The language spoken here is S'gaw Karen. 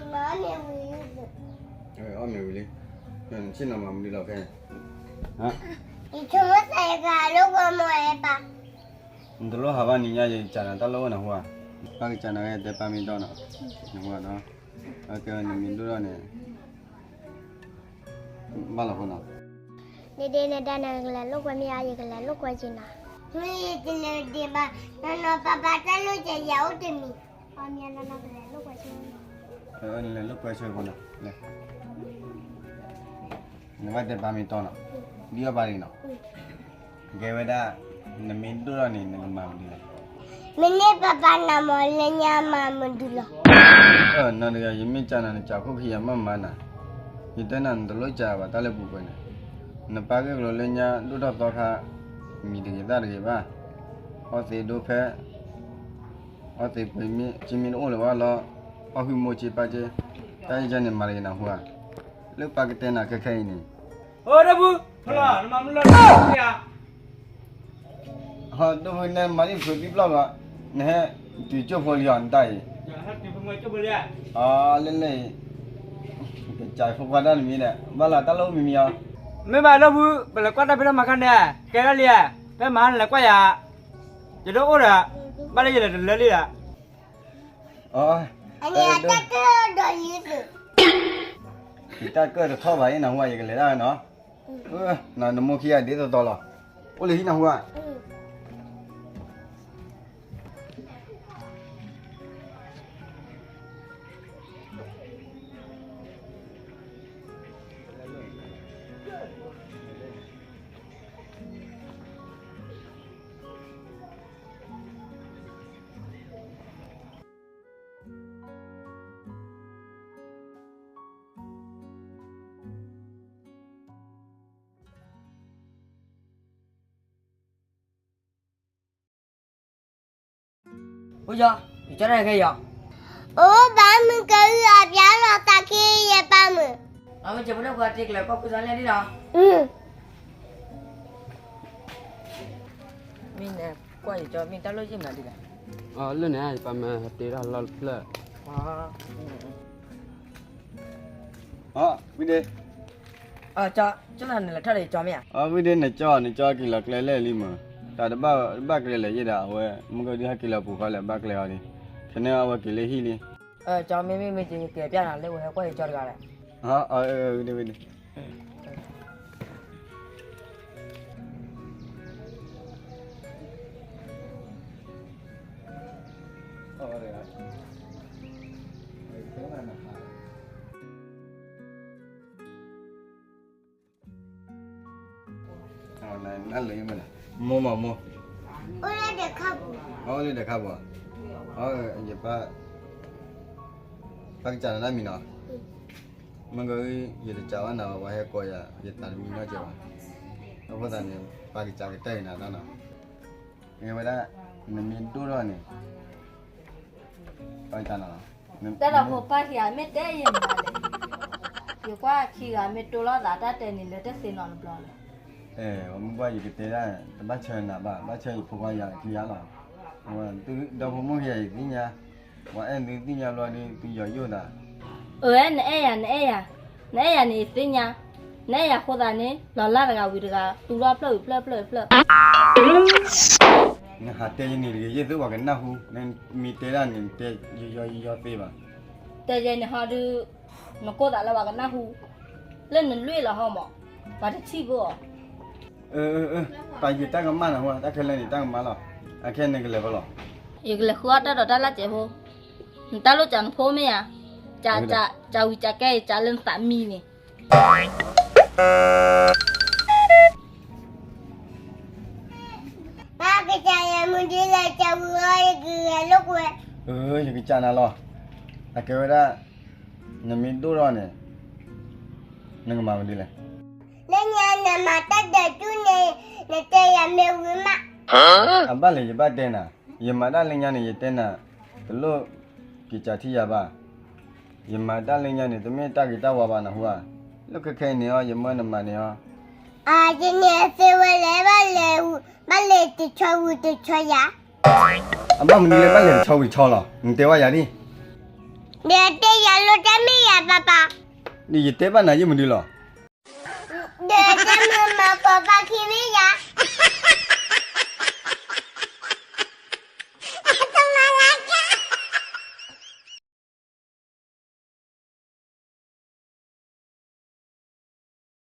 အီၣ်မ့ၤဝံၤလံ, နဆ့ၣ်နီၤမၤမနုၤလီၤဖဲ, ယဆိကမိၣ်သးယကဟးလိာ်ကွဲမ့ၢ်ဝဲပၢ်, နတလိၣ်ဟးဘၣ်နံၤညါ ယကစးနၤတၢ်လိၣ်အိၣ်နဟူဧါ, ပၢ်ကစးနၤဝဲတဲပၢ်မ့ၢ်ဒီးနီၤ, နဟူဧါနီၤ, အကဲဝဲနမ့ၢ်ဒိၣ်ထီၣ်န့ၣ် ဘၣ်လီၤဖိနီၤ, ဒ့ဒ့နဒါနကလဲၤလိာ်ကွဲမ့ၢ်ဧါ, ယကလဲၤလိာ်ကွဲက့ၤနီၤ, မ့ၢ်ယတလဲၤဒံးဘၣ်, နီၢ်နီၢ်ပၢ်ပၢ်တၢ်လိၣ်ကဲယၤအိၣ်တမံၤ, အီၣ်မ့ၢ်နီၢ်နီၢ်ကလဲၤလိာ်ကွဲက့ၤ, နလဲၤလိာ်ကွဲဆိဖိနီၤ, နဘၣ်တဲပၢ်မ့ၢ်တီနီၤ, ဒ်အီၣ်ပၢ်တဂ့ၤနီၤ, ကဲဝဲဒၣ်, နမ့ၢ်ဒိၣ်ထီၣ်န့ၣ် နကမၤမနုၤလဲၣ်, မ့ၢ်န့ၢ်ပၢ်ပၢ်နၤမ့ၢ်လၢညါမၤမနုၤလီၤ, နီၢ်တဂၤ ယမ့ၢ်ကးနၤနကးခိၣ်ခံယၤမ့ၢ်မၤနၤ, ယတဲနၤနတလိၣ်ကးဘၣ်တၢ်လၢပူၤကွံာ်န့ၣ်, နပၢ်ဂ့ၢ်ကလိလၢညါဒိၣ်ထီၣ်သီခါ, မံၤတဂ့ၤသၣ်တဂ့ၤဘၣ်, အီၣ်သ့ဒိဖဲ အီၣ်သ့ပှ့ၤမ့ၢ်က့မ့ၢ်တအိၣ်လၢၤဘၣ်လီၤ, အီၣ်ဟုၣ်မိၢ်က့ပၢ်က့, တၢ်ယဲန့ၣ်မၤတဂ့ၤနၤဟူဧါ, လၢပၢ်ကတဲနၤခဲခဲအံၤန့ၣ်, အိၣ်ဒိၣ်ဖု, ဖလီၤ, နမၤမနုၤလီၤ, ဟီၣ်ဒိၣ်ဖုနဲမၤလံဖုသံပျီၢ်ဘၣ်, နဟဲတုၤကၠိဖိလံအီၤနတၢ်အံၤ, အီလၢလၢအံၤ, ကစးဖိခွါဒၣ်နမံၤဒီး ဘၣ်လီၤတၢ်လၢအိၣ်မံၤမံၤအီၤ, မ့ၢ်ဘၣ်ဒိၣ်ဖု, ပလဲၤကွၢ်တၢ်ဖံးတၢ်မၤခါန့ၣ်, ကဲဒၣ်လံ, ဖဲမဟါနလဲၤကွၢ်ယၤ, ယဒိၣ်အိၣ်ဒီး, ဘၣ်လၢယလဲၤတလၢလံဒီး, ယတၢ်ကၢၣ်တထီၣ်ဘၣ်အံၤနဟူဧါ, ယကလဲၤဒၣ်ဝဲနီၤ, နမိၢ်ခံဂၤဒ်သိးသိးလီၤ, အိၣ်လၢဟံၣ်နဟူဧါ အိၣ်ယီၤ, ယကၠီတၢ်ခဲအံၤယီၤ, အိၣ်ဘၣ်မုၢ်ကရၢအပျါလီၤသးခံယပၢ်မုၢ်, အမ့ၢ်ကဲဖိဒိၣ်ခွါတ့ကျဲၤကီၢ်ခိၣ်သီလဲၣ်ဒ်နီၤ, မ့ၢ်နကွၢ်ယကၠီမ့ၢ်တၢ်လိၣ်ယ့ၢ်မနုၤဒ်လဲၣ်, လၢန့ၣ် ယပၢ်မၢတ့ထီၣ်လီၢ်တဖျၢၣ်, ဝံၤဒ့, ကၠီနလဲၤထီၣ်ဒီးယကၠီမ့ၢ်ဧါ, ဝံၤဒ့နကၠီ နကၠီက့ၤလီၤကျဲလဲၣ်လံမး, တၢ်တဘၣ်ကျဲလဲၣ်ယ့ၢ်ဒီး အဝဲ မုၢ်ကဒုဟဲက့ၤလီၤပူၤဃီလဲၣ် ဘၣ်ကျဲအီၤလံ, ခဲန့ၣ်အဝဲက့ၤလၢဟံၣ်လံ, ကၠီမ့မ့ၢ်မ့ၢ်က့ၤယကဲပျၢ်နၤလၢဝဲဟဲကွၢ်ယကၠီတဂၤလဲၣ်, ဝံၤဒ့ဝံၤဒ့ နလၢမိၢ်မးမိၢ်, အိၣ်လၢဒဲးခါပူၤ, ယပၢ်, ပၢ်ကစးနၤတၢ်မံၤနီၤ, မ့ၢ်က ယတစးဘၣ်နၤဘၣ် ပှၤဟဲကိးယၤ ယသးတမံနီၢ်ကဲဘၣ်, အဃိသတးန့ၣ် ပၢ်ကစးကတၢၢ်က့ၤနၤတၢ်နီၤ, မ့ၢ်ဝဲဒၣ် နမ့ၢ်ဒိၣ်ထီၣ်န့ၣ် ပၢ်ကစးနၤလီၤ, တၢ်ဒီးဖိပၢ်ခံဂၤမ့ၢ်တဲယဲၢ်မးလဲၣ်, ယကွၢ်ခံဂၤမ့ၢ်တိၢ်လိာ်သးတၢ်တဲန့ၣ်လၢတသ့နီတဘျီလဲၣ်, မ့ၢ်ဘၣ်ယကတဲဒၣ် တဘၣ်ဆၢနၤဘၣ် ဘၣ်ဆၢယဖိခွါယၤခံဂၤလီၤ, ဒီဖိမိၢ်ခံဂၤယသ့ၣ်ညါ, ပှၤအဲၣ်သုသ့ၣ်ညါဘျီဒီး သုယီၤယိၣ်သး အၢ နအဲၣ်ယၤ နအဲၣ်ယၤ, နအဲၣ်ယၤန့ၣ်ယသ့ၣ်ညါ, နအဲၣ်ယၤဃိသးန့ၣ် လီၤလၢ်တဂၤဝံၤတဂၤ တူၢ်ထီၣ်ဖျၢၣ်ဝံၤဖျၢၣ်ဖျၢၣ်ဖျၢၣ်, နဟးတဲယၤန့ၣ်တဂ့ၤ ယဲၢ်သုပှၤကနၢ်ဟူ, နမ့ၢ်တဲဒၣ်န့ၣ် နတဲယီယီယီသ့ဘၣ်, တဲယဲၢ်န့ၣ်ဟီဒုး နကိးသးလၢပှၤကနၢ်ဟူ, လၢနလွံၢ်လီၤဟီမး, ပှၤတထံၣ်ဘၣ်အီၤ, ပာ်ယတၢ်ကမၣ်နဟူ တၢ်ခဲလၢာ်န့ၣ် တၢ်ကမၣ်လီၤ, အခဲနကလဲၤဖဲလဲၣ်, ယကလဲၤဃုအီၣ်တၢ်ဒီးတၢ်လၢစဲးဖိ, နတၢ်လိၣ်စးနဖိမ့ၢ်ဧါ, စးဝံၤစးကဲ စးလၢနသးမံန့ၣ် ပၢ်ကစးယၤမနုၤလဲၣ် ကစးဝံၤလီၤ ယကဂဲၤလိာ်ကွဲ, ယကစးနၤလီၤ, အကဲဝဲဒၣ် နမ့ၢ်ဒိၣ်ထီၣ်န့ၣ် နကမၤမနုၤလဲၣ်, လၢညါနမၤတၢ်ဒဲးတူၢ်န့ၣ် နတဲယၤမ့ၢ်ဝံၤမး, အဘၣ်လဲၣ် ယဘၣ်တဲနၤ, ယမၤတၢ်လၢညါန့ၣ် ယတဲနၤ, တလိၣ်က့ၤစးထံၣ်ယၤဘၣ်, ယမၤတၢ်လၢညါန့ၣ် တမ့ၢ်တၢ်ဂ့ၤတၢ်ဝါဘၣ်နဟူဧါ, လၢခဲခဲအံၤန့ၣ်အီၤ ယမၢနမၤန့ၣ်အီၤ, အယန့ၣ်အသ့ဝဲလဲၣ် ဘၣ်လဲၤတဆီဝံၤတဆီယၤ, အဘၣ်မနုၤလၢဘၣ်လဲၤတဆီဝံၤတဆီလီၤ နတဲဝဲယၤဒ် ဒီးတဲယၤလိာ်တၢ်မ့ၢ်ယၤ ပၢ်ပၢ်. ယတဲဘၣ်နၤယမနုၤလီၤ. ဒီးတဲမုာ်မၤပိာ်ပာ်ခံမ့ၢ်ယၤ.